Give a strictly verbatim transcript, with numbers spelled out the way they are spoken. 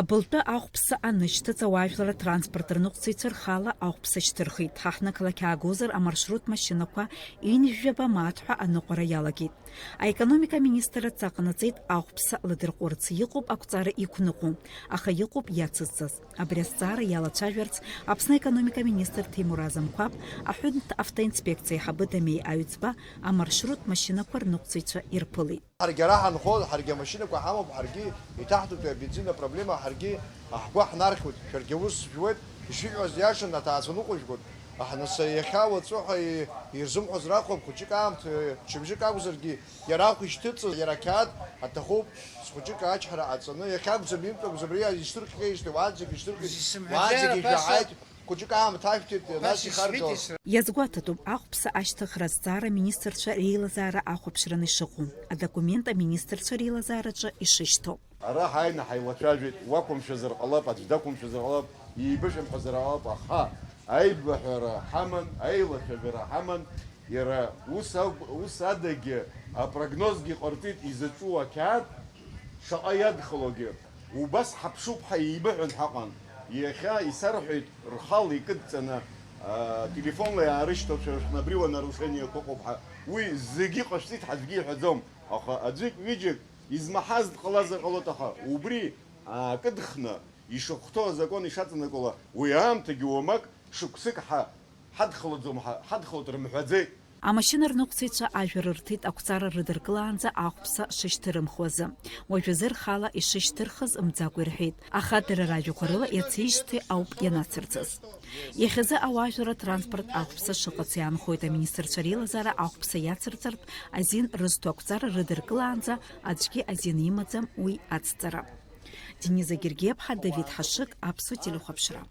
Абылтәы ахәԥса анышьҭыҵ, ауаажәларра транспорт рныҟәцаҩцәа рхала ахәԥса шьҭырхит. Ҳа ҳнықалақь аагозар, амаршрут машьынақәа ҩынҩажәаба мааҭ ҳәа аныҟәара иалагеит. Аекономика аминистрра адҵа ҟанаҵеит ахәԥса лыдырҟәырц. Иҟоуп ақәҵара иқәныҟәо, аха иҟоуп иацызҵаз. Абри азҵаара иалацәажәарц Аԥсны аекономика аминистр Ҭемур Азамқәаб, аҳәынҭ автоинспекциа аиҳабы Дамеи Аҩӡба амаршрут машьынақәа рныҟәцаҩцәа ирԥылеит. Ҳаргьы ара ҳанхоз, ҳаргьы амашьынақәа ҳамоуп, ҳаргьы иҭаҳҭоит уи абензин апроблема, ҳаргьы ҳгәы ҳнархьуеит, шәаргьы аус жәуеит, ишәыҳәаз иашан, аҭаацәа ныҟәыжәгоит. Аҳ, нас, иахьа уаҵәы ҳәа и-, ирзымҳәозар акәхап, хәыҷык аамҭа, мчыбжьык акәзаргьы, иара ахә ишьҭыҵыз, иара ақьаад аҭахуп, схәыҷык ачҳара ҟаҵаны, иахьакәӡам, ҩынтә акәӡам, ари ишьҭырххеижьҭеи уаанӡагьы ишьҭырхит, Зысымҳәаӡеи уаанӡагьы абас ишәаҳаит, ауп. Хәыҷык аамҭа ашәҭит, нас Абас ишәеит ихарҵо. Исра- Иазгәаҭатәуп ахәԥса ашьҭыхра азҵаара аминистрцәа реилазаара ахәаԥшраны ишыҟоу, адокумент аминистрцәа реилазаараҿы ишышьҭоу. Ара ҳааины ҳаилацәажәеит, уақәымшәазар ҟалап, аӡә дақәымшәазар ҟалап, еибышәымҳәазар ҟалап, аха аибаҳәара ҳаман, аилацәажәара ҳаман, иара ус ак-, ус адагьы апрогнозгьы ҟарҵеит изаҿу ақьаад шаҟа иадхалогьы. Убас ҳаԥшуп ҳәа еибыҳәан ҳаҟан. Иахьа исарҳәеит, рхала икыдҵаны, а, телефонла иаарышьҭалшәа рыхьны абри уа нарушениеқәа ыҟоуп ҳәа. Уи зегьы ҟашәҵеит ҳәа аӡәгьы иҳәаӡом, аха аӡәык-ҩыџьак измаҳаз дҟалазар ҟалоит, аха убри аакыдхны, ишахәҭоу азакәан ишаҵанакуала, уи аамҭагьы уамак, шықәсык ҳа-, ҳадхалаӡом, ҳа-, ҳадхалоит рымҳәаӡеит. Амашьына рныҟәцаҩцәа ажәа рырҭеит ақәҵара рыдыркылаанӡа ахәԥса шышьҭырымхуазы. Уажәазы рхала ишышьҭырхыз мӡакәа ирҳәеит, аха дара ражәақәа рыла иацижьҭеи ауп ианацырҵаз. Иахьазы ауаажәларра транспорт ахәԥса шыҟац иаанхоит аминистрцәа реилазаара ахәԥса иацырҵартә азин рызҭо ақәҵара рыдыркылаанӡа аӡәгьы азин имаӡам уи ацҵара. Дениза Гергиаԥҳа, Давид Ҳашыг, Аԥсуа телехәаԥшра.